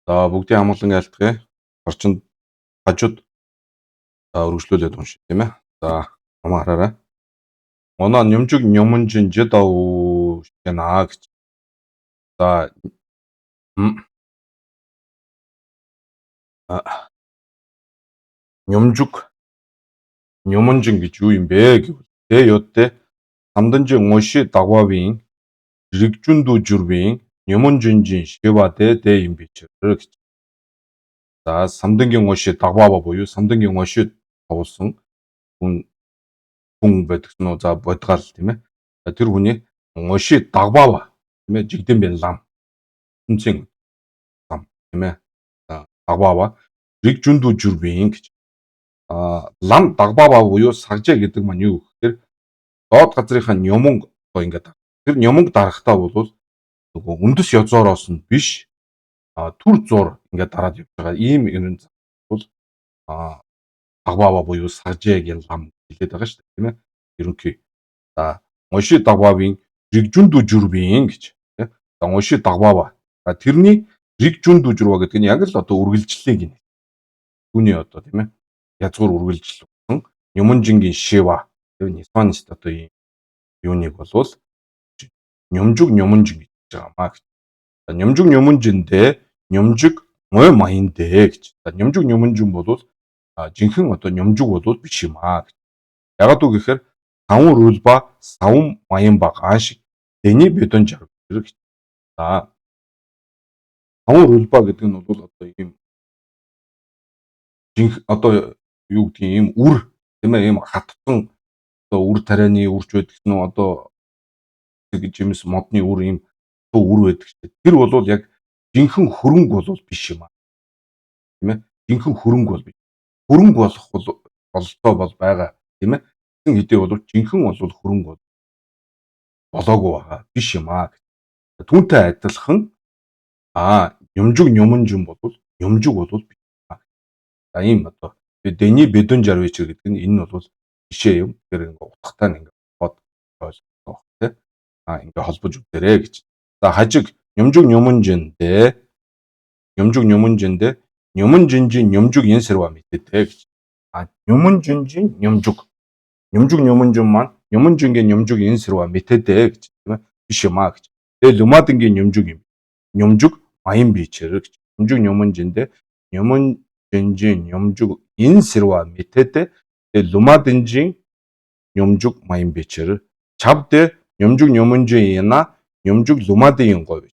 За бүгдийн амгалан айлтгая. Орчинд хажууд өргөжлүүлээд уншия, тийм ээ. За намаа хараарай. Оноо нэмжиг нюмэнжин жидау шэнаа гэж. За нюмжиг нюмэнжин гэж юу юм бэ гэвэл тэ ёдтэй самданжин ҥоши дагвавын ригжүндү журвийн нюмэнжинжин шивадэ дэ юм бичэр гэж. За самдангийн ҥоши дагвава буюу самдангийн ҥоши товлсон хүн хүн байдаг нь уу, за бодгаал, тийм ээ. За тэр хүний ҥоши дагвава, тийм ээ, жигдэн бэн лам хүнцэн лам, тийм ээ. За дагвава ригжүндү журвийн гэж. А лам дагвава буюу сагжаа гэдэг маань юу гэхээр доод газрынхаа нюмонг одоо ингээд тэр нюмонг дарахтаа бол нөгөө үндэс ёзоороос нь биш, түр зуур ингээд дараад явж байгаа ийм юм бол дагвава буюу сагжаагийн лам хэлээд байгаа шүү дээ, тийм ээ. Ерөнхий. За ҥоши дагвавын ригжүндү журвийн гэж, тийм. За ҥоши дагвава. За тэрний ригжүндү журва гэдэг нь яг л одоо үргэлжлэлийг нь. Түүний одоо, тийм ээ, язгуур үргэлжлэл болсон Нюмэнжингийн шива тэр Нисванист одоо ийм юуныг болвол нюмжиг нюмэнжин гэж байгаа маа гэж. За нюмжиг нюмэнжиндээ нюмжиг мой маяндэ гэж. За нюмжиг нюмэнжин болвол жинхэнэ одоо нюмжиг болвол биш юм аа гэж. Ягаад үг гэхээр савн рулба савн маян ба гаан шиг дэний бедон жар гэж. За савн рулба гэдэг нь бол одоо ийм жинх одоо юу гэдгийг ийм үр, тийм ээ, ийм хатсан одоо үр тарианы үрч байдаг нь одоо гэж юмс модны үр, ийм үр байдаг шүү дээ. Тэр бол яг жинхэнэ хөрөнгө бол биш юм аа. Тийм ээ. Жинхэнэ хөрөнгө бол биш. Хөрөнгө болох бол бололцоо бол байгаа, тийм ээ. Тэгсэн хэдий бол жинхэнэ бол хөрөнгө бол болоогүй байгаа. Биш юм аа. Түүнтэй адилхан нюмжиг нюмэнжин бол нюмжиг бол биш. За ийм одоо дэний бедон жарвичер гэдэг нь энэ нь бол жишээ юм. Тэгэхээр ингээ утгатай нь ингээ бод ойлгох, тийм. Ингээ холбож үзээрэй гэж. За хажиг нюмжиг нюмэнжиндээ нюмжиг нюмэнжиндээ нюмэнжинжин нюмжиг янсэрва мэдээ гэж. Нюмэнжинжин нюмжиг нюмжиг нюмэнжин маань нюмэнжингийн нюмжиг янсэрва мэдээ гэж, тийм ээ, биш юм аа гэж. Тэгээ люмадингийн нюмжиг юм. Нюмжиг маян бичэр гэж. Нюмжиг нюмэнжиндээ нюмэнжинжин нюмжиг инсэрва мэдээ. Тэгээ люмадинжин нюмжиг маян бичэр. Чавдэ нюмжиг нюмэнжин яна нюмжиг люмадын говь.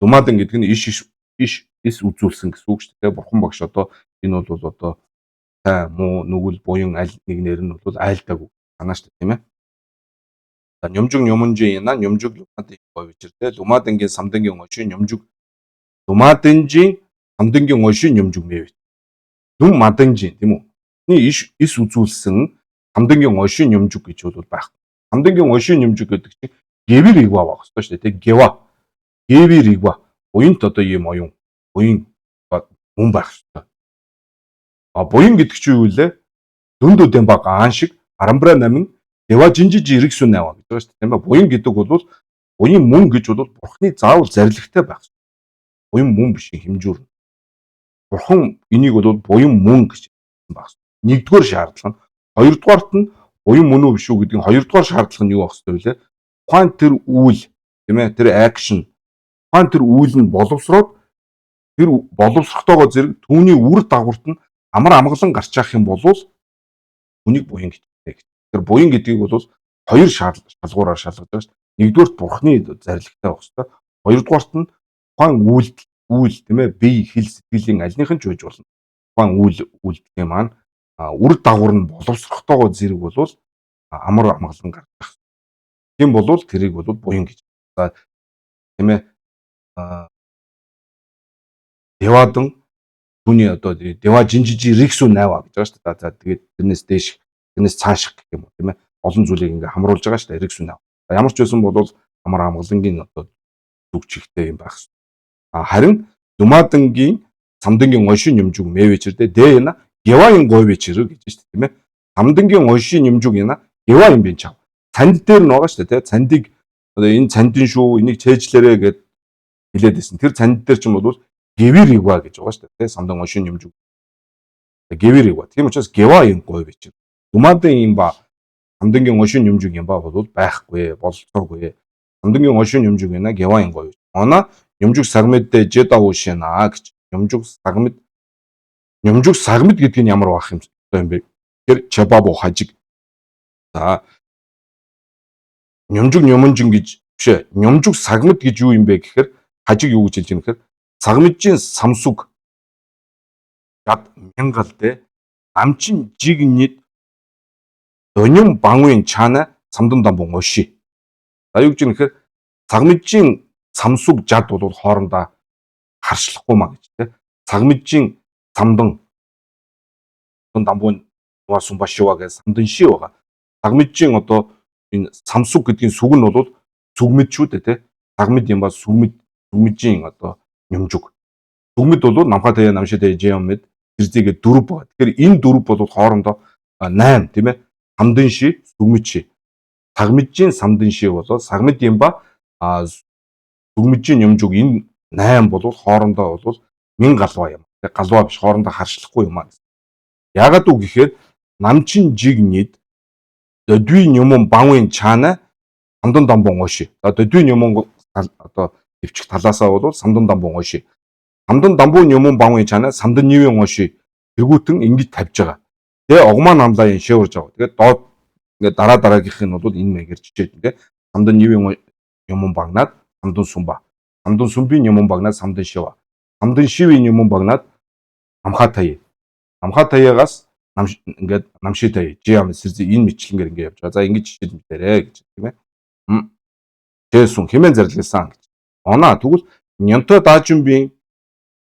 Люмадин гэдэг нь иш иш иш ис үзүүлсэн гэсэн үг шүү дээ. Бурхан багш одоо энэ бол одоо сайн муу нүгэл буян аль нэгнэр нь бол айлдаагүй санаа шүү дээ, тийм ээ. За нюмжиг нюмэнжин яна нюмжиг люмадын говь бичэр те. Люмадингийн самдангийн ошин нюмжиг люмадинжин самдангийн ошин нюмжиг мэвэ. Нүм маданжин, тийм үү? Миний иш ис үзүүлсэн самдангийн ошин нюмжиг гэж бол байхгүй. Самдангийн ошин нюмжиг гэдэг чинь гэвэр игва байх ёстой шүү дээ. Тэг гева. Гэвэр игва. Буянт одоо ийм оюун. Буян мөн байх ёстой. А буян гэдэг чинь юу вэ? Дүнд үдэн ба гаан шиг арамбра намин дева жинжиж иргэсүн наваа гэж байгаа шүү дээ. Тийм ээ. Буян гэдэг бол буян мөн гэж бол бурхны заавал зарилгатай байх. Буян мөн биш хэмжүүр. Бурхан энийг бол буян мөн гэж байх. Нэгдүгээр шаардлага нь, хоёрдугаарт нь буян мөн үү биш үү гэдгийн хоёрдугаар шаардлага нь юу байх ёстой вэ? Тухайн тэр үйл, тийм ээ, тэр action, тухайн тэр үйл нь боловсроод тэр боловсрохтойгоо зэрэг түүний үр дагаварт нь амар амгалан гарч явах юм бол хүнийг буян гэж хэлнэ. Тэр буян гэдгийг бол хоёр шалгуураар шалгаж байгаа шүү дээ. Нэгдүгээрт бурхны зарилгатай байх ёстой. Хоёрдугаарт нь тухайн үйлдэл үйл, тийм ээ, бие, хэл, сэтгэлийн альных нь ч байж болно. Тухайн үйл үйлдэлийн маань үр дагавар нь боловсрохтойгоо зэрэг бол амар амгалан гарч явах. Тийм бол тэрийг бол буян гэж. За, тийм ээ, Девадан түүний одоо дева жинжижи риксү найва гэж байгаа шүү дээ. За тэгээд тэрнээс дээш, тэрнээс цааших гэх юм уу, тийм ээ. Олон зүйлийг ингээ хамруулж байгаа шүү дээ. Риксү найва. Ямар ч байсан бол амар амгалангийн одоо зүг чигтэй юм байх. А харин Думадангийн самдангийн ошин нэмжүг мэвэчэр дээ дэ яна геваин говьчэр гэж шүү дээ, тийм ээ. Самдангийн ошин нэмжүг яна гева юм бин чав. Цанд дээр нь байгаа шүү дээ, тийм. Цандыг одоо энэ цандын шүү, энийг чэйжлээрэ гэд хэлээд байсан. Тэр цанд дээр ч юм бол Гэвэрива гэж байгаа шүү дээ. Самдан ошин юмжиг. Гэвэрива. Тийм учраас гева юм гой бичиг. Думадын юм ба самдангийн ошин юмжиг юм ба бол байхгүй, болцоогүй. Самдангийн ошин юмжиг байна гева юм гой. Она юмжиг сагмэдэ жедаушина гэж. Юмжиг сагмэд юмжиг сагмэд гэдэг нь ямар байх юм бэ? Тэр чабабо хажиг. За нюмжиг нюмонжин гэж биш ээ. Нюмжиг сагмэд гэж юу юм бэ гэхээр хажиг юу гэж хэлж байгаа юм гэхээр сагмэджийн самсуг гад мянгал дэ намчин жигнид доньом бангуын чана самдан дамбун оши. За юу гэж юм гэхээр сагмэджийн самсуг жад бол хоорондоо харшлахгүй маа гэж тэ. Сагмэджийн самдан дамбун сумба шива гэж самдан ши байгаа. Сагмэджийн одоо энэ самсуг гэдгийн сүг нь бол сүгмэд шүү дээ тэ. Сагмэд юм ба сүгмэд сүгмэжийн одоо нэмжүг. Сүгмэд бол намхаа тая намшаа тая жиамэд зэрзэгээ дөрв байгаа. Тэгэхээр энэ дөрв бол хоорондоо 8 тийм ээ. Самдан ши, сүгмэд ши. Сагмэджийн самдан ши болоод сагмэд юм ба сүгмэжийн нэмжүг энэ 8 бол хоорондоо бол мин галваа юм. Галваа биш хоорондоо харшлахгүй юм аа. Яагаад үг гэхээр намчин жигнид додвийн юмун бангуын чаана самдан дамбун оши. За додвийн юмун одоо төвчих талаасаа бол самдан дамбун оши. Самдан дамбун юмун бангуын чаана самдан нивийн оши тэргүүтэн ингэж тавьж байгаа. Тэгээ огмаа намлаа шэвэрж байгаа. Тэгээд доод ингээд дараа дараагийнх нь бол энэ маягаар жишээд ингээ самдан нивийн юмун багнаад самдан сүмба. Самдан сүмбийн юмун багнаад самдан шива. Самдан шивийн юмун багнаад амхаа тая. Амхаа таягаас нам ингээд намши тая. Жиам сэрзи энэ мэтлэнгээр ингээд явж байгаа. За ингэж жишээд мэдэрэ гэж тийм ээ. Тэсүн хэмээн зарлисан гэж. Она тэгвэл нянто даажинбийн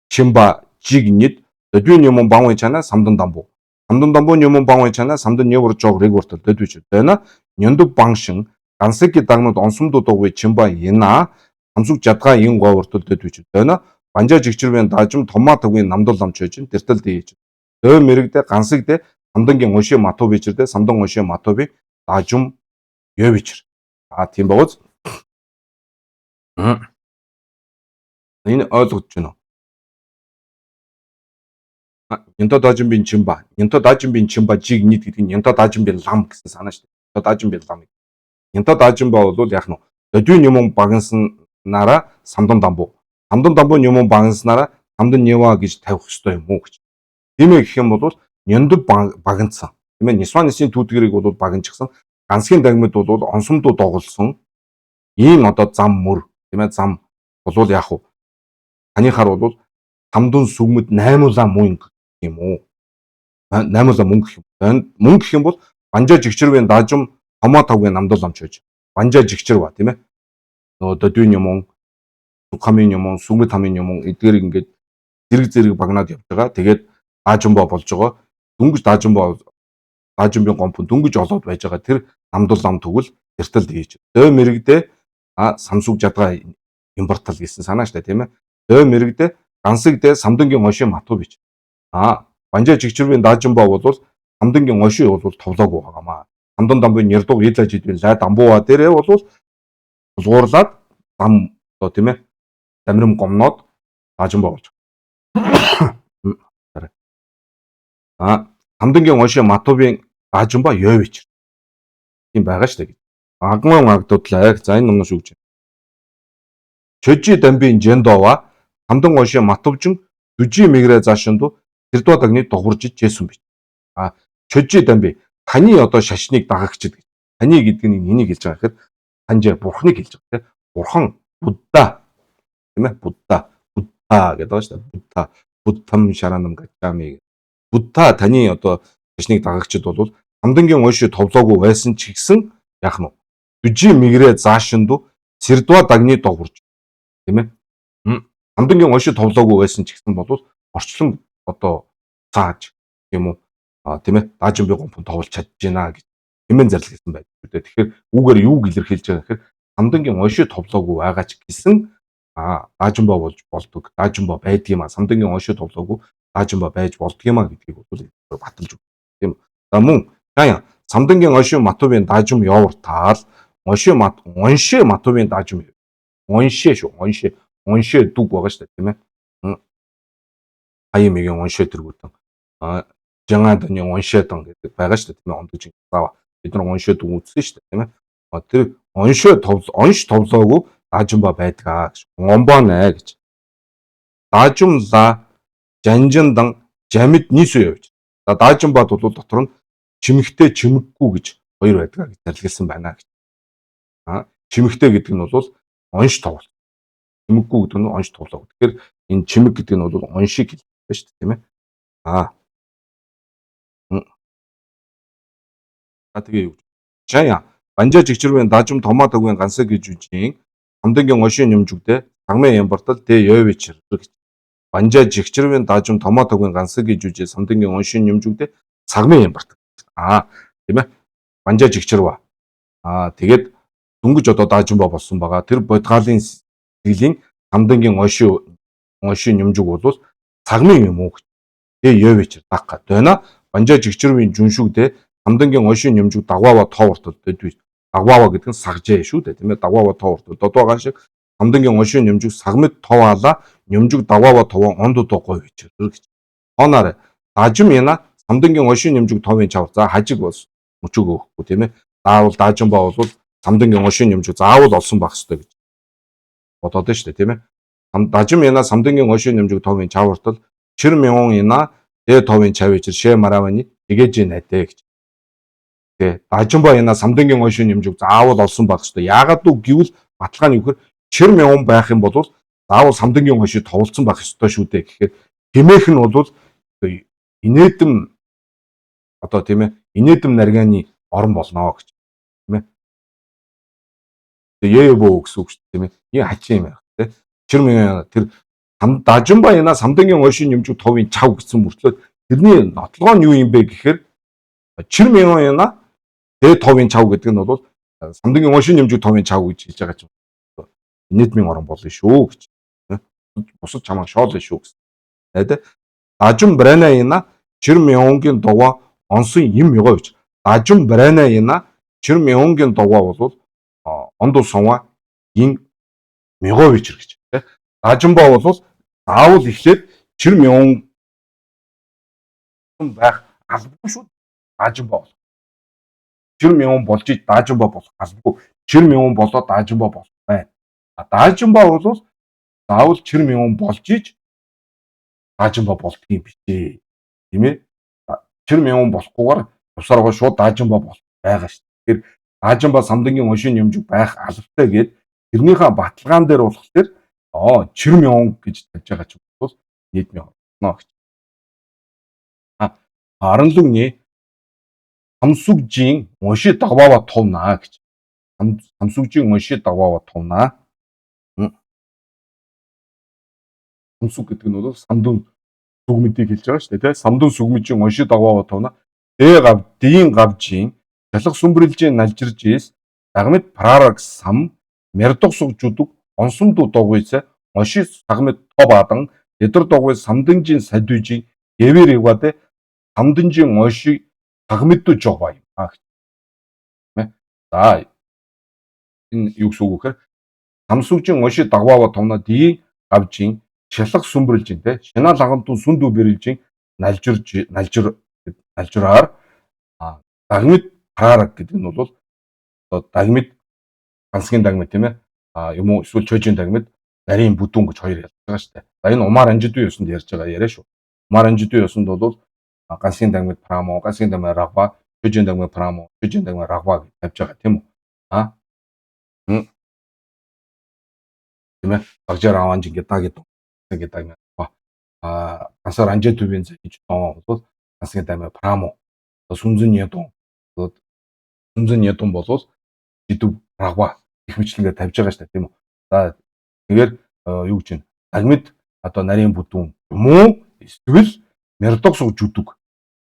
чимба жигнид додвийн юмун бангуй чана самдан дамбу. Самдан дамбу юмун бангуй чана самдан нёвор жог регуртал додвич. Дэна нянду бангшин гансаки дагнууд онсомдуу дугуй чимба яна самсуг жадгаа ин говортол додвич. Дэна банжа жигчрвэн даажим томма тугийн намдул ламч хожин тэртэл дийж. Дөө мэрэгдэ гансагдэ самдангийн унши мату бичэрдэ самдан унши мату би даажим ёвичэр. А тийм богоц. Энэ ойлгож байна уу? Нянто даажимбийн чимба. Нянто даажимбийн чимба жиг нийт гэдэг нь нянто даажимбийн лам гэсэн санаа шүү дээ. Нянто даажимбийн лам. Нянто даажимба бол яг нь додвийн юм багнасанараа самдан дамбу. Самдан дамбу юм багнасанараа самдан нева гэж тавих ёстой юм уу гэж. Тийм ээ гэх юм бол нянду багнацсан. Тийм ээ нисванисын түүтгэрийг бол багнчихсан. Гансгийн дагмид бол онсомдуу доголсон ийм одоо зам мөр тийм ээ зам болвол яах вэ? Таныхаар бол самдун сүгмэд наймуулаа мөнгө юм уу? Наймуулаа мөнгө гэх юм. Мөнгө гэх юм бол банжа жигчрвэн даажим томоо тавгийн намдул ламч байж. Банжа жигчрва тийм ээ. Нөгөө додвин юм уу, хамын юм уу, сүгмэд хамын юм уу эдгээрийг ингээд зэрэг зэрэг багнаад явж байгаа. Тэгээд даажимбо болж байгаа. Дөнгөж даажимбо даажимбын гомпон дөнгөж олоод байж байгаа тэр намдул лам тэгвэл тэртэл дийж. Дөө мэрэгдэ а самсуг жадгаа юмбартал гэсэн санаа штэ тийм ээ. Дөө мэрэгдэ гансагдэ самдангийн оши мату бич. А банжа жигчрвийн даажимбо бол самдангийн оши бол товлоогүй байгаамаа. Самдан дамбын нэрдуг илаж идвэн лай дамбууа дээрээ бол тулгуурлаад зам одоо тийм ээ дамирам гомноод даажимбо болж. А самдангийн оши матубын даажимбо ёвич. Тийм байгаа штэ гэж. Агман агдуудлаа. За энэ номноос юу гэж. Чөжи дамбын жендова самдан оши матувжин дүжи мигрэ заашинду тэрдва дагны дугуурж жээсэн бич. А чөжи дамби таны одоо шашныг дагагчд гэж. Таны гэдэг нь энийг хэлж байгаа гэхэд танжаа бурхныг хэлж байгаа тийм. Бурхан Будда тийм ээ Будда Будда гэдэг байгаа шүү дээ. Будда Буддам шаранам гачами. Будда таны одоо шашныг дагагчд бол самдангийн оши товлоогүй байсан ч гэсэн яах нь дүжи мигрэ заашинду сэрдва дагны догурж тийм ээ. Самдангийн оши товлоогүй байсан ч гэсэн бол орчлон одоо зааж юм уу тийм ээ даажинби гомпон товлж чадж байна гэж хэмээн зарласан байдаг шүү дээ. Тэгэхээр үүгээр юуг илэрхийлж байгаа гэхээр самдангийн оши товлоогүй байгаа ч гэсэн даажинбо болж болдог. Даажинбо байдгийм а самдангийн оши товлоогүй даажинбо байж болдгийм а гэдгийг бол баталж өгнө. Тийм. За мөн яа самдангийн оши матувын даажим явууртаал оши мат онши матувын даажим онши шүү онши онши дүг байгаа шүү дээ тийм ээ. хаян мигийн уншээ тэргүүтэн жангаадны уншээдан гэдэг байгаа шүү дээ, тийм ээ. Ондож заава бид нар уншээд үзсэн шүү дээ, тийм ээ. Тэр уншээ онш товлоогүй даажимба байдгаа гэж. Омбоо нэ гэж. Даажимла жанжиндан жамид нийсүү явж. За даажимбад бол дотор нь чимэгтэй чимэггүй гэж хоёр байдгаа гэж зарлигласан байна гэж. Чимэгтэй гэдэг нь бол онш товл. Чимэггүй гэдэг нь онш товлоо. Тэгэхээр энэ чимэг гэдэг нь бол оншийг хэлж байна шүү дээ, тийм ээ. Аа. А тэгээ юу гэж. Чая банжа жигчрвэн дажим томаатагвэн ганса гэж үжин хамдангийн ошин нэмжүгдэ сагмын ямбартал дэ ёвичэр гэж. Банжа жигчрвэн дажим томаатагвэн ганса гэж үжи самдангийн ошин нэмжүгдэ сагмын ямбартал. Аа, тийм ээ. Банжа жигчрва. Аа, тэгээд дөнгөж одоо даажимба болсон байгаа. Тэр бодгаалын сэтгэлийн самдангийн ошин нэмжүг бол сагмын юм уу гэж. Дэ ёвичэр дакка. Дойна банжа жигчрвэн жүншүгдэ самдангийн ошин нэмжүг дагваава тоовортол дэдвэ. Дагваава гэдэг нь сагжээ шүү дээ, тийм ээ. Дагваава тоовортол додоо ган шиг самдангийн ошин нэмжүг сагмид товаала нэмжүг дагваава товоо онд доо гой вечэр гэж. Хоноор дажим яна самдангийн ошин нэмжүг товын чавар. За хажиг бас мөчөг өгөхгүй, тийм ээ. Заавал даажимба бол самдангийн ошин нэмжүг заавал олсон байх ёстой гэж бодоод байна шүү дээ, тийм ээ. Дажим яна самдангийн ошин нэмжүг товын чавартал чир мянган яна дэ товын чавичэр шэ маравани тэгээжээ найдэ гэж. Тэ дажимба яна самдангийн ошин нэмжүг заавал олсон байх ёстой. Яагаад үг гэвэл баталгаа нь юу гэхээр чир мянган байх юм бол заавал самдангийн ошид товлцсон байх ёстой шүү дээ гэхээр хэмээх нь бол инээдэм одоо, тийм ээ, инээдэм наргааны орон болно гэж, тийм ээ. Тэгээ бөө гэсэн үг шүү дээ, тийм ээ. Ийм хачин юм байна, тийм. Чир мянган тэр дажимба яна самдангийн ошин нэмжүг товын чав гэсэн мөртлөө тэрний нотлогоо нь юу юм бэ гэхээр чир мянган яна дэ товын чав гэдэг нь бол самдангийн ошин нэмжүг товын чав гэж хэлж байгаа чинь инээдмийн орон болно шүү гэж. Бусад чамаа шоол шүү гэсэн. Тэгээд дажим брана яна чир мянган дугаа онсон юм ёгоо гэж. Дажим брана яна чир мянган дугаа бол ондул сунва ин мягоо вечер гэж. Дажимба бол заавал эхлээд чир мянган байх албагүй шүү. Даажимба бол. Чир мянган болж иж даажимба болох албагүй. Чир мянган болоод даажимба болох байна. А даажимба бол заавал чир мянган болж иж даажимба болдго юм биш ээ. Тийм ээ? Чир мянган болохгүйгээр явсараа шууд даажимба болох байгаа шүү. Тэгэхээр даажимба самдангийн ошин нэмжиг байх албатай гээд тэрнийхээ баталгаан дээр болохоор чир мянган гэж тавьж байгаа ч бол нийтмийн орно гэж. А аранлугны самсугжийн унши дагваава товнаа гэж. Самсугжийн унши дагваава товнаа. Самсуг гэдэг нь бол самдун сүгмэдийг хэлж байгаа шүү дээ, тийм. Самдун сүгмэжийн унши дагваава товнаа. Дэ гав дийн гавжийн жалах сүмбэрлжийн налжирж ис дагмид прараг сам мярдог сугжудаг онсомду догуйсэ оши сагмид тобадан эдэр догуй самдынжийн садвижийн гэвэр иваде самдынжийн оши сагмидду жогва юм а. За энэ юу гэсэн үг вэ гэхээр самсугжийн оши дагваава товно дийн гавжийн шалах сүмбэрлжин те шинаа лагантун сүндүү бэрэлжин налжирж налжир налжираар дагмид прараг гэдэг нь бол одоо дагмид гансгийн дагмид, тийм ээ, а юм уу эсвэл чойжин дагмид нарийн бүдүүн гэж хоёр ялж байгаа шүү дээ. За энэ умаар анжидын ёсонд ярьж байгаа яриа шүү. Умаар анжидын ёсонд бол гансгийн дагмид прамо, гансгийн дагмид рагва, чойжин дагмид прамо, чойжин дагмид рагва гэж тавьж байгаа, тийм үү? А тийм ээ. Багжаар аванж ингээд даг гэдэг дагмид а гансаар анжид төвийн зэж дон бол гансгийн дагмид прамо, сүнзэн ядун сүнзэн ядун болвол жидэв рагва их мэтлэнгээр тавьж байгаа шүү дээ, тийм үү. За тэгэхээр юу гэж байна? Дагмид одоо нарийн бүдүүн юм уу? Эсвэл мярдог суг жүдэг,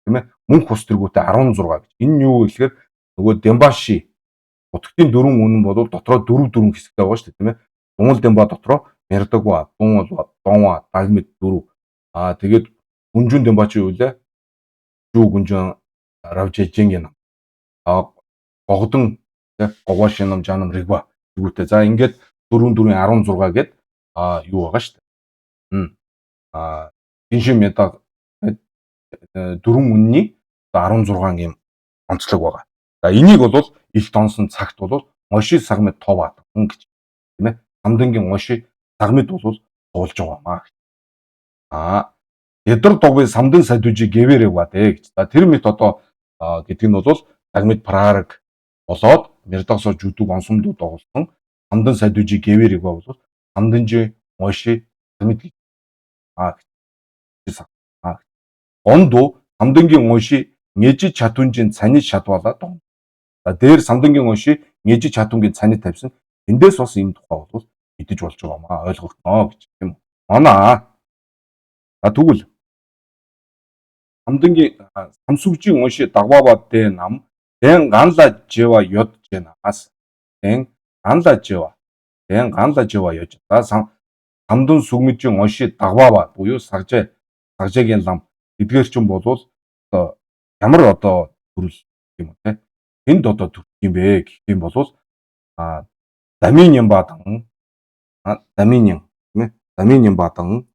тийм ээ. Мөнх ус тэргүүтээ 16 гэж. Энэ нь юу вэ гэхээр нөгөө Дембаши бутагтын дөрвөн үнэн бол дотроо дөрөв дөрвөн хэсэгтэй байгаа шүү дээ, тийм ээ. Дунгал Демба дотроо мярдагва, дунгал, донва, дагмид дөрөв. Аа тэгээд гүнжүн Демба чи юу лээ? Жүү гүнжүн равжэжинген. Аа гогдон гогоо шинам жанам ригва зүгүүтэй. За ингээд 4 4 16 гээд а юу байгаа шүү дээ. А Жиншин меда дөрвөн үнний 16 ийм онцлог байгаа. За энийг бол илт онсон цагт бол моши сагмид товаад гэж тийм ээ. Самдангийн моши сагмид бол туулж байгаа маа гэж. Аа Эдэр дугуй самдан садужи гэвэрэг ба дээ гэж. За тэр мэт одоо гэдэг нь бол сагмид прараг болоод мэрдагсо жүдүг онсомдуу доголсон самдан садужи гэвэрэг ба бол самданжи моши сагмид гэж. Аа гэж. Аа Ондо самдангийн моши нэжи чатунжин цанид шадвала дон. За дээр самдангийн моши нэжи чатунгийн цанид тавьсан. Эндээс бас энэ тухай бол мэдэж болж байгаа маа ойлгогдно гэж тийм үү. Онаа. За тэгвэл самдангийн самсүгжийн унши дагваава дэ нам дэн ганла жева йод жэнаас дэн ганла жева дэн ганла жева йод. За самдан сүгмэжийн унши дагваава буюу сагжаа сагжаагийн лам эдгээр чинь болвол одоо ямар одоо төрөл юм уу те энд одоо төрөх юм бэ гэх юм бол а даминьян бадан даминьян тийм ээ даминьян бадан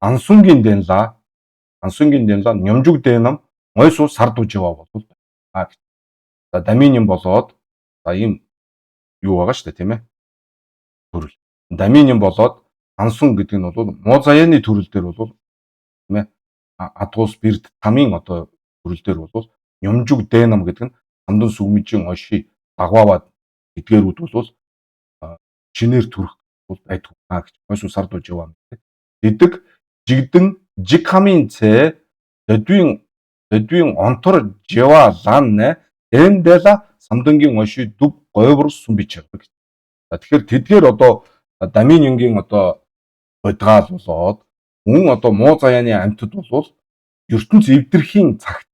ансунгийн дэнла ансунгийн дэнла нямжуг дэнам ойсуу сар дужива болвол а за даминьян болоод за ийм юу байгаа шүү дээ тийм ээ төрөл даминьян болоод ансун гэдэг нь бол муу заяаны төрөл дээр бол тийм ээ адгуус бирд тамийн одоо төрөл дээр бол нямжуг дэнам гэдэг нь самдан сүгмжийн оши дагвааваад эдгээрүүд бол шинээр төрөх бол байдгүй аа гэж ойсуу сар дужива гэдэг жигдэн жигхамын цэ додвин додвин онтор жива лан дэндела самдангийн оши дүв гойвор сүм бичиг гэж. За тэгэхээр тэдгээр одоо даминингийн одоо бодгаал болоод мөн одоо муу заяаны амьтад болвол ертөнц эвдэрхийн цагт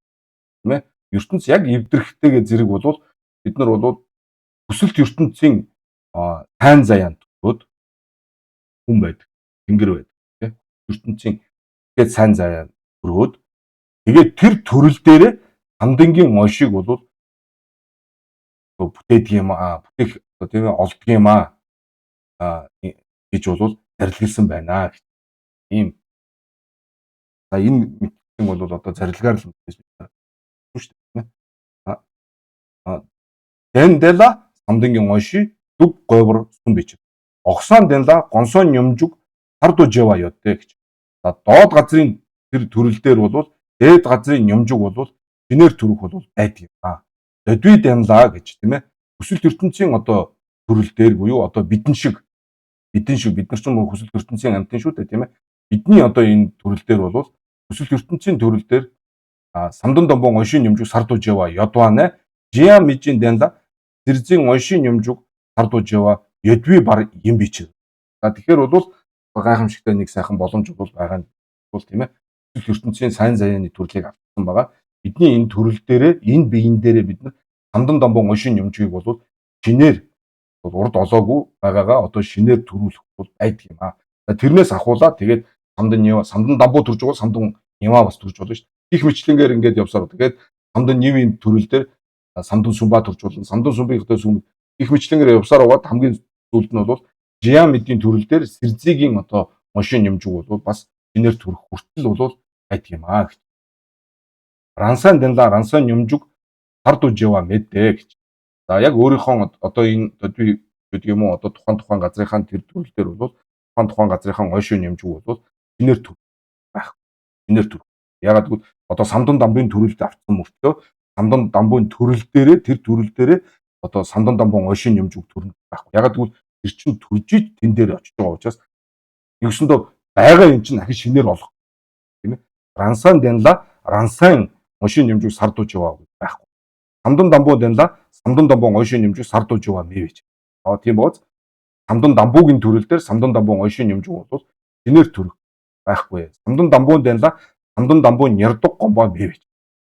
тийм ээ ертөнц яг эвдэрхтэйгээ зэрэг болвол бид нар бол хүсэлт ертөнцийн сайн заяанд төрөөд хүн байдаг, тэнгэр байдаг тийм ертөнцийн тэгээд сайн заяа төрөөд тэгээд тэр төрөл дээрээ самдангийн ошиг бол бүтээдэг юм аа бүтээх тийм ээ олдго юм аа гэж бол зарилгалсан байна гэж. Ийм. За энэ мэтэн бол одоо зарилгаар л мэдээж бид шүү дээ. А Дэндела самдангийн оши дүг гойвор сүм бич. Огсон дэнла гонсон юмжуг сар дужева ёдэ гэж. За доод газрын тэр төрөл дээр бол дээд газрын юмжуг бол шинээр төрөх бол байдаг юм аа. Додви дэнла гэж тийм ээ. Хүсэлт ертөнцийн одоо төрөл дээр буюу одоо бидэн шиг бид нар ч юм уу хүсэлт ертөнцийн амьтан шүү дээ тийм ээ. Бидний одоо энэ төрөл дээр бол хүсэлт ертөнцийн төрөл дээр самдан домбон ошин юмжуг сар дужева ёдванэ жиа мижин дэнла зэрзийн ошин юмжуг сар дужева ёдви бар юм бичиг. За тэгэхээр бол гайхамшигтай нэг сайхан боломж бол байгаа нь бол тийм ээ. Хүсэлт ертөнцийн сайн заяаны төрлийг авсан байгаа. Бидний энэ төрөл дээрээ энэ биеийн дээрээ бид нар самдан домбон ошин юмжгийг бол шинээр бол урд олоогүй байгаагаа одоо шинээр төрүүлэх бол байдаг юм аа. За тэрнээс ахуулаад тэгээд самдан нива самдан дамбуу төрж байгаа самдан нива бас төрж болно шүү дээ. Их мэтлэнгээр ингээд явсаар тэгээд самдан нивийн төрөл дээр самдан сүмба төрж болно. Самдан сүмбийн одоо сүм их мэтлэнгээр явсаар яваад хамгийн сүүлд нь бол жиан мэдийн төрөл дээр сэрзигийн одоо машин юмжиг бол бас шинээр төрөх хүртэл бол байдаг юм аа гэж. Рансан дэнла рансан юмжиг сар дужива мэдээ гэж. За яг өөрийнхөө одоо энэ додви гэдэг юм уу одоо тухайн тухайн газрынхаа тэр төрөл дээр бол тухайн тухайн газрынхаа ойшин юмжиг бол шинээр төр байх. Шинээр төр. Ягаад гэвэл одоо самдан дамбын төрөлд авсан мөртлөө самдан дамбын төрөл дээрээ тэр төрөл дээрээ одоо самдан дамбын ойшин юмжиг төрнө байхгүй. Ягаад гэвэл тэр чинь төржиж тэн дээр очиж байгаа учраас нэгсэндээ байгаа юм чинь ахин шинээр олох тийм ээ. Рансан дэнла рансан ойшин юмжиг сар дужива байхгүй. Самдан дамбуу дэнла самдан дамбуу ойшин юмжиг сар дужива мэвэж. А тийм бооз самдан дамбуугийн төрөл дээр самдан дамбуу ойшин юмжиг бол шинээр төрөх байхгүй. Самдан дамбуун дэнла самдан дамбуу нярдуг гомбоо мэвэж.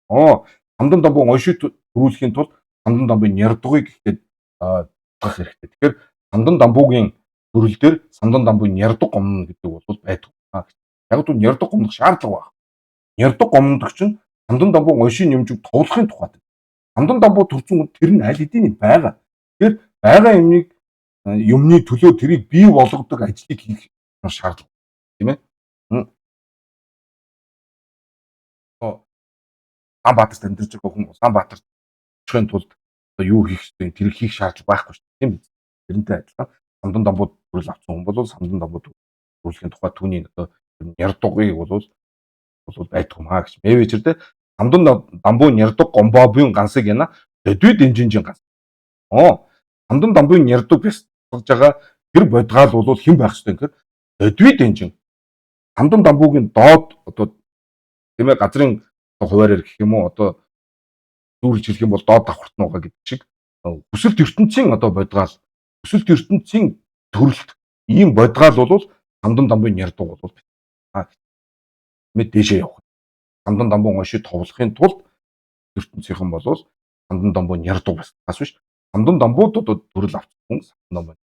Оо самдан дамбуу ойшиг төрүүлэхийн тулд самдан дамбын нярдугыг гэхэд авах хэрэгтэй. Тэгэхээр самдан дамбуугийн төрөл дээр самдан дамбын нярдуг гомно гэдэг бол байдаг. Яг л нярдуг гомдох шаардлага байна. Нярдуг гомдох чинь самдан дамбуу ойшин юмжиг товлохын тухайд. Самдан дамбуу төрсөн хүн тэр нь аль хэдийн байгаа. Тэгэхээр байгаа юмныг юмны төлөө тэрийг бий болгодог ажлыг хийх шаардлага тийм ээ. Одоо Улаанбаатарт амьдарч байгаа хүн Улаанбаатарт очихын тулд одоо юу хийх ёстой, тэр хийх шаардлага байхгүй шүү дээ. Тийм биз? Тэрнтэй адилхан Самдан Дамбууд төрөл авсан хүн бол Самдан Дамбууд төрөлхийн тухай түүний одоо нярдугыг бол байдгүй маа гэж. Мэвэчэр те Самдан Дамбуу нярдуг гомбобын гансыг яна дөдүй дэнжинжин ганс. Самдан Дамбын нярдуг бясалгаж байгаа тэр бодгаал бол хэн байх ёстой юм гэхээр дөдүй дэнжин. Самдан Дамбуугийн доод одоо тийм ээ газрын хуваараар гэх юм уу одоо зүүрлж хэлэх юм бол доод давхарт нуугаа гэдэг шиг хүсэлт ертөнцийн одоо бодгаал хүсэлт ертөнцийн төрөлт ийм бодгаал бол Самдан Дамбын нярдуг бол мэд дээшээ явах. Самдан Дамбун ошид товлохын тулд ертөнцийнхэн бол Самдан Дамбун нярдуг бас биш. Самдан Дамбууд одоо төрөл авсан хүн Самдан Дамбун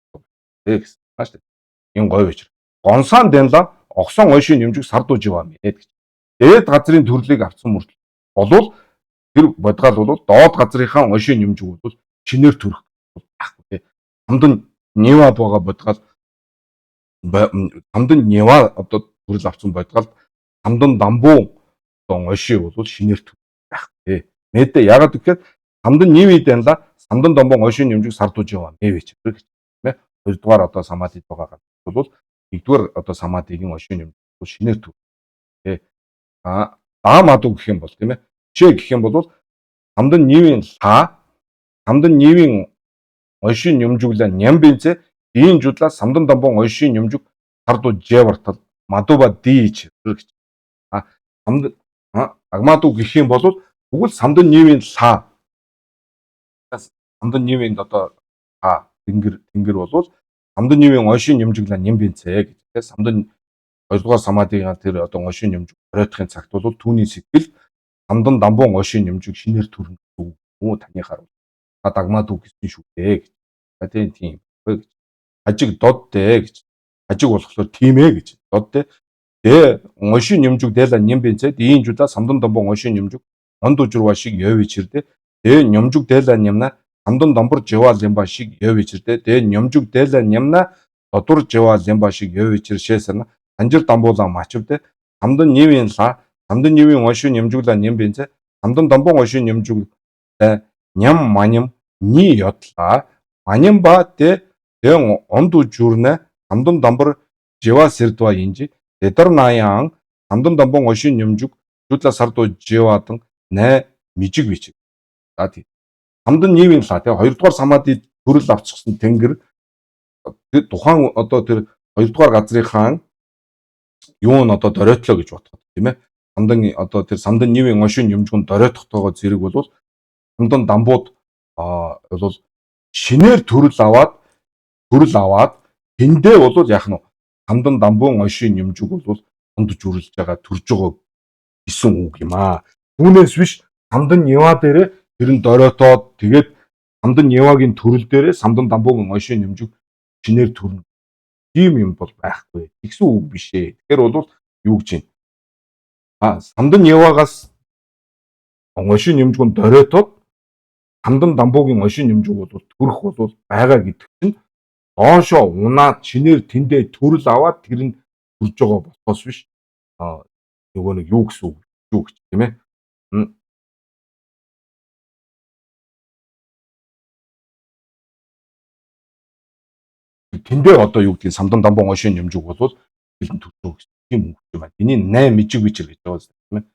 гэсэн байна шүү дээ. Энэ гоё вечер. Гонсан дэнла огсон ойшийн нэмжиг сар дууж яваа мэ гэж. Дээд газрын төрлийг авсан мөртлөө болвол тэр бодгаал бол доод газрынхаа ойшийн нэмжиг бол шинээр төрөх байхгүй тий. Самдан Нева байгаа бодгаал Самдан Нева одоо төрөл авсан бодгаал Самдан Дамбуу одоо ойши бол шинээр төрөх байхгүй. Мэдээ ягаад гэхээр Самдан Неви данла Самдан Дамбуу ойшийн нэмжиг сар дууж яваа мэ гэж тийм ээ. Хоёрдугаар одоо самадид байгаа бол нэгдүгээр одоо самадигийн ойшийн нэмжиг бол шинээр төрөх. Тэ. А даамаду гэх юм бол тийм ээ. Жишээ гэх юм бол Самдан Невийн ла Самдан Невийн ойшийн нэмжиглээ нямбинцэ дийн жудлаа Самдан Дамбун ойшийн нэмжиг сарду жевартал мадуба дийч гэж. А Самдан агмаду гэх юм бол тэгвэл Самдан Невийн ла Самдан Невийн одоо ла тэнгэр бол Самдан Невийн ойшийн нэмжиглээ нямбинцэ гэж. Тэ Самдан хоёрдугаар самадигийн тэр одоо ойшийн нэмжиг оройтхын цагт бол түүний сэтгэл Самдан Дамбун ойшийн нэмжиг шинээр төрнө үү таны хар. Та дагмаду гэсэн шүү дээ гэж. За тийм тийм гэж. Хажиг дод дээ гэж. Хажиг болохоор тийм ээ гэж. Дод дээ. Дэ ойшийн нэмжиг дэла нэмбинцэ дийн жуда Самдан Дамбун ойшийн нэмжиг онд ужирва шиг ёвичэрдэ. Дэ нэмжиг дэла нямна Самдан Дамбар жива лимба шиг ёвичэрдэ. Дэ нэмжиг дэла нямна додур жива лимба шиг ёвичэр шээсэрна. Санжир Дамбуула мачвдэ. Самдан Невийн ла Самдан Невийн ойшийн нэмжиглаа нэмбинцэ Самдан Дамбун ойшийн нэмжиг ням маням ни ёдлаа маням ба тэ дэн онду журнэ Самдан Дамбар жива сэрдва инжи дэдар наяан Самдан Дамбун ойшийн нэмжиг жудла сарду живадан нэ мижиг бичиг. За тий. Самдан Невийн ла тэ хоёрдугаар самади төрөл авчихсан тэнгэр тэр тухайн одоо тэр хоёрдугаар газрынхаа юу н одоо дөройтлоо гэж бодоход тийм ээ. Самдан одоо тэр Самдан Невийн ойшийн нэмжгүн дөройдохтойгоо зэрэг бол Самдан Дамбууд бол шинээр төрөл аваад тэндээ бол яах нь Самдан Дамбуун ойшийн нэмжиг бол ондож үрлж байгаа төрж байгаа гэсэн үг юм аа. Түүнээс биш Самдан Нева дээрээ тэр нь доройтоод тэгээд Самдан Невагийн төрөл дээрээ Самдан Дамбуугийн ойшийн нэмжиг шинээр төрнө. Тийм юм бол байхгүй. Тэгсэн үг биш ээ. Тэгэхээр бол юу гэж юм? Самдан Невагаас ойшийн нэмжгүн доройтоод Самдан Дамбуугийн ойшийн нэмжиг бол төрөх бол байгаа гэдэг чинь доошоо унаад шинээр тэндээ төрөл аваад тэр нь төрж байгаа болохоос биш. Нөгөө нэг юу гэсэн үг юу гэж тийм ээ. Тэндээ одоо юу гэдгийг Самдан Дамбун ойшийн нэмжиг бол хэлэн төрж байгаа гэсэн тийм үг юм байна. Эний 8 мижиг бичэр гэж байгаа тийм ээ.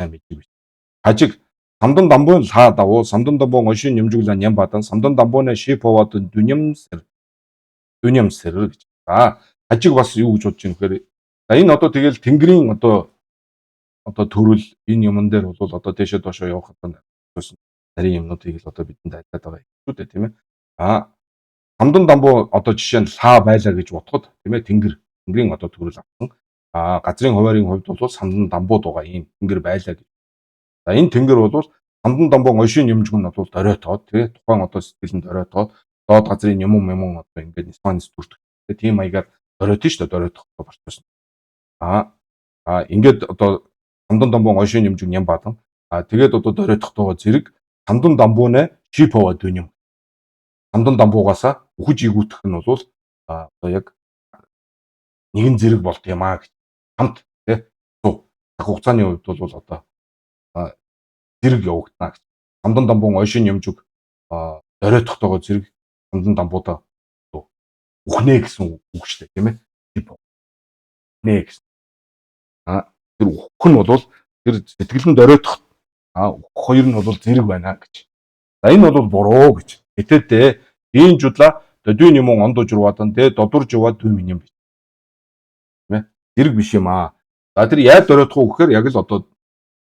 8 мижиг бичэр. Хажиг Самдан Дамбун ла давуу Самдан Дамбун ойшийн нэмжиглээ ням бадан Самдан Дамбуны шип повод дүнямсэр дүнямсэр гэж. За хажиг бас юу гэж бодож байна гэхээр за энэ одоо тэгэл тэнгэрийн одоо төрөл энэ юмн дээр бол одоо дээшээ доошоо явах одоо нарийн юмнуудыг л одоо бидэнд айлаад байгаа юм шүү дээ тийм ээ. Самдан Дамбуу одоо жишээ нь лаа байлаа гэж бодоход тийм ээ тэнгэрийн одоо төрөл авсан. Газрын хуваарийн хувьд бол Самдан Дамбууд байгаа ийм тэнгэр байлаа гэж. За энэ тэнгэр бол Самдан Дамбуу ойшийн нэмжгүн бол доройтоод тий тухайн одоо сэтгэл нь доройтоод доод газрын юм одоо ингээд нисманис төрдөг. Тийм маягаар доройтно шүү дээ доройтох процесс. Ингээд одоо Самдан Дамбуу ойшийн нэмжиг ням бадан. Тэгээд одоо доройтохтойгоо зэрэг Самдан Дамбууны шипова дүнэм. Самдан Дамбуугаасаа үхэж игүүтэх нь бол одоо яг нэгэн зэрэг болд юм аа гэж. Хамт тий. Цаг хугацааны хувьд бол одоо зэрэг явагдана гэж. Самдан дамбун ойшин нямжиг доройтохтойгоо зэрэг самдан дамбуудаа үхнэ гэсэн үг шүү дээ, тийм ээ. Үхнэ гэсэн. Тэр үхэх нь бол тэр сэтгэл нь доройтох үхэх хоёр нь бол зэрэг байна гэж. За энэ бол буруу гэж. Тэтэдэ ийм жудлаа додын юм онд ужирвадан тэ додур жива дүү минь юм биш. Тийм ээ. Зэрэг биш юм аа. За тэр яаж доройтох уу гэхээр яг л одоо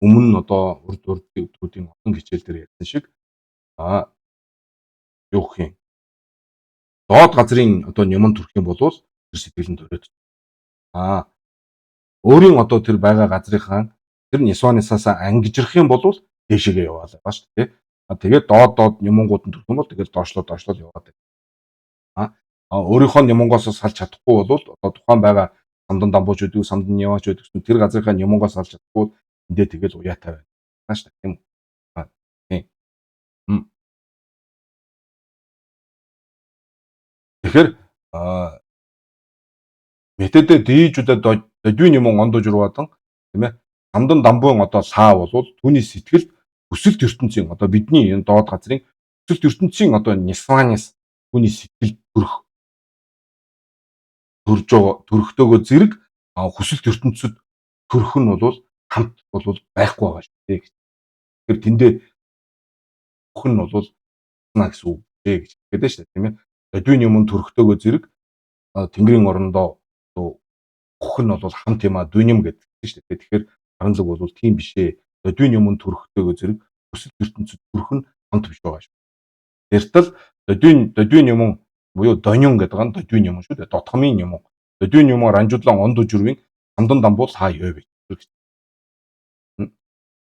өмнө нь одоо урд урд өдрүүдийн олон хичээл дээр ярьсан шиг юу гэх юм. Доод газрын одоо няман төрөх юм бол тэр сэтгэл нь доройтох. Өөрийн одоо тэр байгаа газрынхаа тэр нисванисаас ангижрах юм бол дээшээгээ яваалаа ба шүү дээ. Тэгээд доод доод нямангууд нь төрөх юм бол тэгэл доошлоо доошлоо яваад байна. Өөрийнхөө нямангоос салж чадахгүй бол одоо тухайн байгаа самдан дамбууч гэдэг, самдан яваач гэдэг гэсэн тэр газрынхаа нямангоос салж чадахгүй эндээ тэгэл уяатай байна. Нааш тийм үү? Тийм. Тэгэхээр мэтэдэ дийжүүдэ додвин юм ондож урвадан тийм ээ. Самдан дамбуун одоо лаа болвол түүний сэтгэлд өсөлт ертөнцийн одоо бидний энэ доод газрын өсөлт ертөнцийн одоо нисванис түүний сэтгэлд төрөх төрж байгаа төрөхтэйгөө зэрэг хүсэлт ертөнцид төрөх нь бол хамт бол байхгүй байгаа шүү дээ гэж. Тэгэхээр тэндээ бүх нь бол на гэсэн үг дээ гэж хэлдэг шүү дээ, тийм ээ. Додвин юм төрөхтэйгөө зэрэг тэнгэрийн орондоо бүх нь бол хамт юм а дүн юм гэдэг шүү дээ. Тэгэхээр харанлаг бол тийм биш ээ. Додвин юм төрөхтэйгөө зэрэг хүсэл ертөнцид төрөх нь хамт биш байгаа шүү. Тэртэл додвин додвин юм буюу доньон гэдэг нь додвин юм шүү дээ. Дотхомын юм. Додвин юм ранжудлан онд үжирвийн самдан дамбуул хаа ёв гэж.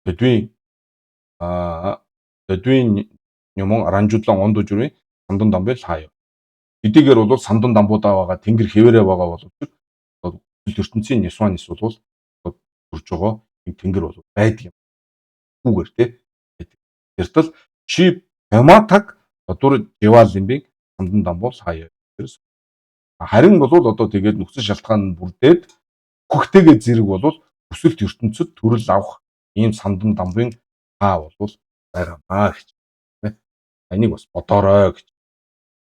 Додвин додвин юм ранжудлан онд үжирвийн самдан дамбуул хаа ёв. Хэдийгээр бол самдан дамбуудаа байгаа тэнгэр хэвээрээ байгаа боловч хүсэл ертөнцийн нисван нис бол төрж байгаа юм тэнгэр бол байдаг юм. Хүүгээр те. Тэртэл чи пяматаг додур живалимбийн самдан дамбуул хаяа. Харин бол одоо тэгээд нөхцөл шалтгаан нь бүрдээд хөхтэйгээ зэрэг бол хүсэлт ертөнцид төрөл авах ийм самдан дамбын хаа бол байгаамаа гэж. Энийг бас бодоорой гэж.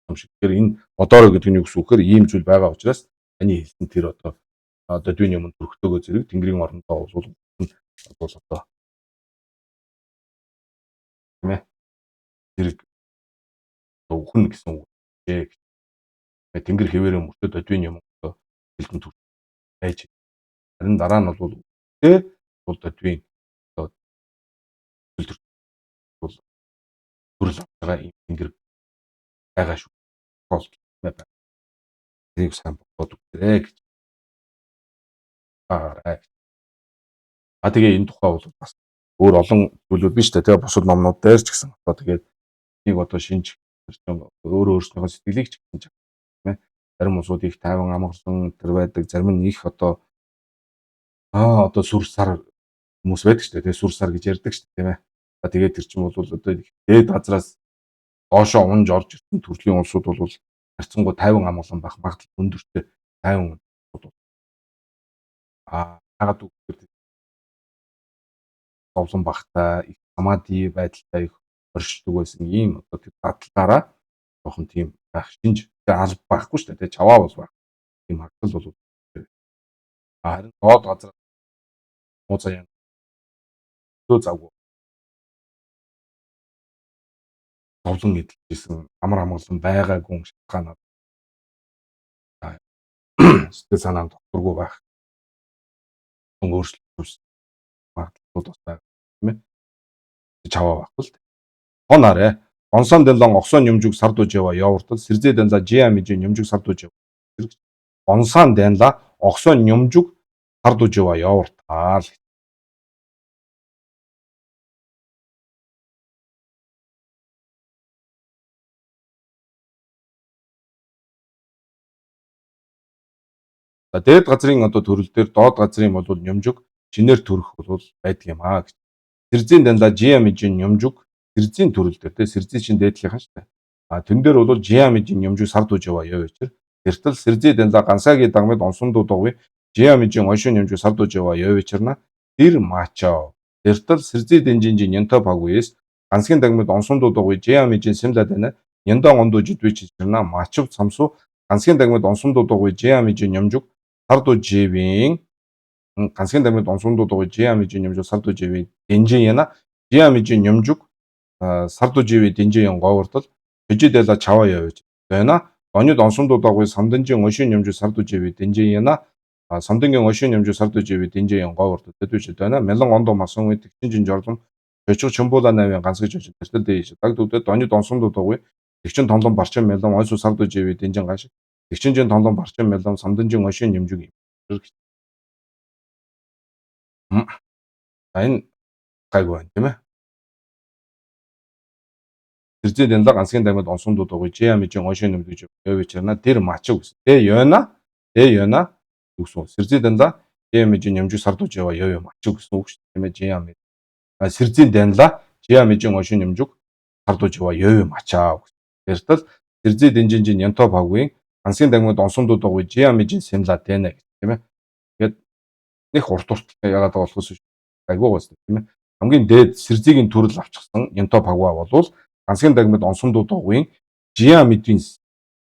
Юм шиг. Тэгэхээр энэ бодоорой гэдэг нь юу гэсэн үг гэхээр ийм зүйл байгаа учраас таны хэлсэн тэр одоо додвин юм төрөхтэйгөө зэрэг тэнгэрийн орондоо бол одоо тийм ээ зэрэг үхэн гэсэн үг ээ. Тэнгэр хэвээрээ мөртөө додвин юм одоо хэлтэн төр байж. Харин дараа нь бол тэ бол додвин одоо бол төрөл авч байгаа ийм тэнгэр байгаа шүү. Бол тэрийг сайн бодоод үзээрэй гэж. Аарай. А тэгээ энэ тухай бол бас өөр олон зүйлүүд биш үү те бусад номнууд дээр ч гэсэн одоо тэгээд нэг одоо шинж өөрөө өөрснийхөө сэтгэлийг ч гэсэн тийм ээ зарим улсууд их тайван амгалан тэр байдаг, зарим нь их одоо одоо сүр сар хүмүүс байдаг шүү дээ те, сүр сар гэж ярьдаг шүү дээ тийм ээ. Тэгээд тэр чинь бол одоо дээд газраас доошоо унж орж ирсэн төрлийн улсууд бол харьцангуй тайван амгалан байх магадлал өндөртэй, тайван улсууд. Яагаад гэвэл зовлон багтай, их самади байдалтай их оршдог байсан ийм одоо тэр дадлаараа жоохон тийм байх шинж алба байхгүй шүү дээ. Чаваа бол байх. Тийм магадлал бол харин доод газар муу заяа завгүй зовлон эдэлжсэн амар амгалан байгаагүй шалтгаанаар сэтгэл санаа нь докторгүй байх өөрчлөлт магадлал бас байгаа тийм ээ. Чаваа байхгүй л. Хонаарэ. Гонсон дэнлон огсон нэмжүг сар дууж ява явартал сэрзээ дэнла жиа мижи нэмжүг сар дууж ява. Гонсон дэнла огсон нэмжүг сар дууж ява явартал. За дээд газрын одоо төрөл дээр доод газрын бол нэмжүг шинээр төрөх бол байдаг юм аа гэж. Сэрзийн данлаа жиа мижин нэмжүг сэрзийн төрөл дээр те сэрзийн чин дээдлийнхэн шүү дээ. А тэн дээр бол жиа мижин нэмжүг сар дууж яваа яв вечер. Тэртэл сэрзий данлаа гансагийн дагмад онсон дуу догви жиа мижин ойшин нэмжүг сар дууж яваа яв вечерна. Дэр мачаа. Дэртэл сэрзий дэнжинжин янто багуис ганцгийн дагмид онсомдуудгүй жиамижин сэмладана янда гондуу жидвич чирна мачив цамсу ганцгийн дагмид онсомдуудгүй жиамижин нямжуг сарду живийн ганцгийн дагмид онсомдуудгүй жиамижин нямжуг сарду живийн дэнжин яна жиамижин нямжуг сарду живийн дэнжин ян говортол жижидэла чава явж байна. Донид онсомдуудгүй самданжин ошин нямжуг сарду живийн дэнжин яна самдангийн ошин нямжуг сарду живийн дэнжин ян говортол тэдвич байна. Мялан ондо масон үе тэгчин жорлом Жожиг чумбуула навын ганц гэж жожиг тэртэл дээш. Даг дүүдэд донид онсомдуудгүй тэгчин тонлон барчин мялан ойсуу сарду живийн дэнжин гаш тэгчинжин тонлон барчин мялан самданжин ошин нямжуг юм. За энэ гайгүй байна тийм ээ. Тэрзээ дэнлэг ганцгийн дагмад онсомдуудгүй жиамижин ошин нэмдэж явичарна тэр мачиг гэсэн. Тэ ёна тэ ёна үгсэн. Сэрзээ данла жиамижин нэмжиг сардууж ява ёё мачиг гэсэн үг шүү тийм ээ жиами. Сэрзийн данла жиамижин ошин нэмжиг сардууж ява ёё мачаа гэсэн. Тэртэл сэрзээ дэнжинжин янто багвын ганцгийн дагмад онсомдуудгүй жиамижин сэмла дэнэ гэж тийм ээ. Тэгээд нэх урт урт яагаад байгаа болохоос айгүй гоос тийм ээ. Хамгийн дээд сэрзигийн төрөл авчихсан янто багва болвол ганцгийн дагмад онсомдуудгийн жиамидын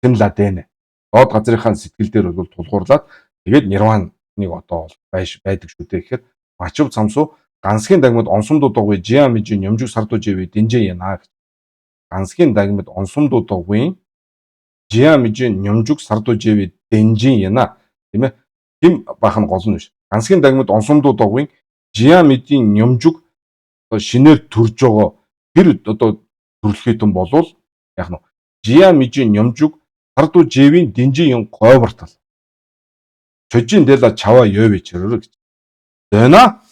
сэмла дэнэ. Доод газрынхаа сэтгэл дээр бол тулгуурлаад тэгээд нирваныг одоо байж байдаг шүү дээ гэхээр мачив цамсуу ганцгийн дагмад онсомдуудгийн жиамижин нямжиг сардууживи дэнжээ яна гэж. Ганцгийн дагмад онсомдуудгийн жиамижин нямжиг сардууживи дэнжин яна тийм ээ. Тэм бах нь гол нь биш. Ганцгийн дагмад онсомдуудгийн жиамидын нямжиг одоо шинээр төрж байгаа тэр одоо төрөлхөйтөн болвол яг нь жиамижин нямжиг сардууживийн дэнжин гойвортал. Чожин дэла чава ёвэ чирэр гэж. Дэна?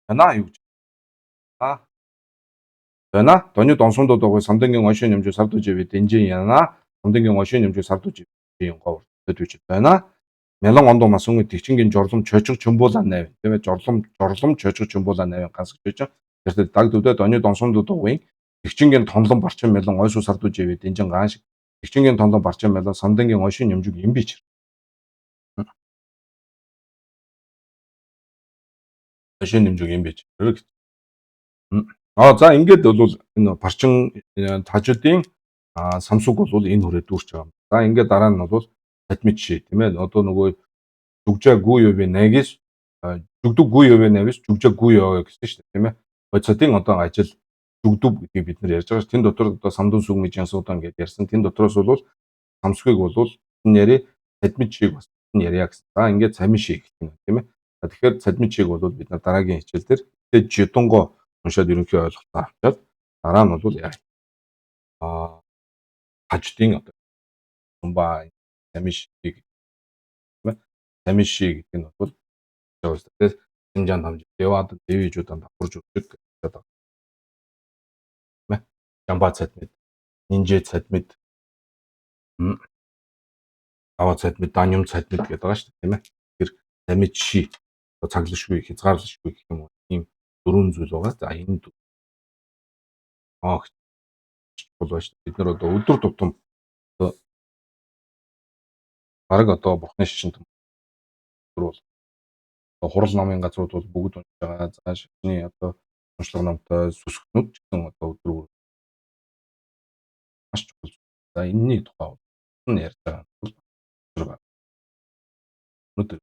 Дэна юу гэж? А. Дэна? Донид онсомдуудгүй самдангийн ошин нэмжүү сардууживи дэнжин яна. Самдангийн ошин нэмжүү сардууживи говор төдвич байна. Мялан ондоо мас өнгө тэгчингийн жорлом чожиг чумбуула 8 тийм ээ жорлом жорлом чожиг чумбуула 8 ганц гэж. Тэгэхээр даг дөвдөө донид онсомдуудгүй тэгчингийн тонлон барчин мялан ойсуу сардууживи дэнжин гаан шиг тэгчингийн тонлон барчин мялан самдангийн ошин нэмжүг юм бич. Ошин нэмжүг юм бич. Аа за ингээд бол энэ барчин тажуудын самсуг бол энэ хүрээ дүүрч байгаа. За ингээд дараа нь бол цадмич ши тийм ээ. Одоо нөгөө жүгжаа гүү ювэ нэгис жүгдэг гүү ювэ навис жүгжаа гүү ёо гэсэн шүү дээ тийм ээ. Бодисодын одоо ажил жүгдүв гэдгийг бид нар ярьж байгаа ш. Тэн дотор одоо самдун сүг мэж янсуудан гэдээ ярьсан. Тэн дотроос бол самсгийг бол энэ яри цадмич шиг бас ярья гэсэн. За ингээд цамин шиг гэх юм тийм ээ. Тэгэхээр цадмич шиг бол бид нар дараагийн хичээл дээр тэгээд жидонго уншаад ерөнхий ойлголтоо авчаад дараа нь бол яа. Аа хаждын одоо тумба тамиши тийм ээ. Тамиши гэдэг нь бол тэгээд хэмжээнд хамж яваад дэвижүүдэн давхарж өгдөг гэдэг. Тийм ээ. Жамба цадмид, нинжээ цадмид, ава цадмид, данюм цадмид гэдэг байгаа шүү дээ, тийм ээ. Тэр тамиши цаглашгүй, хязгаарлашгүй гэх юм уу. Тийм дөрвөн зүйл байгаа. За энэ чухал байна шүү. Бид нар одоо өдөр тутам бараг одоо бурхны шашинд бол хурал намын газрууд бол бүгд уншиж байгаа. За шашны одоо уншлага номтой сүсгнүүд ч гэсэн одоо өдөр бүр маш чухал. За энэний тухай нь ярьж байгаа бол өнөөдөр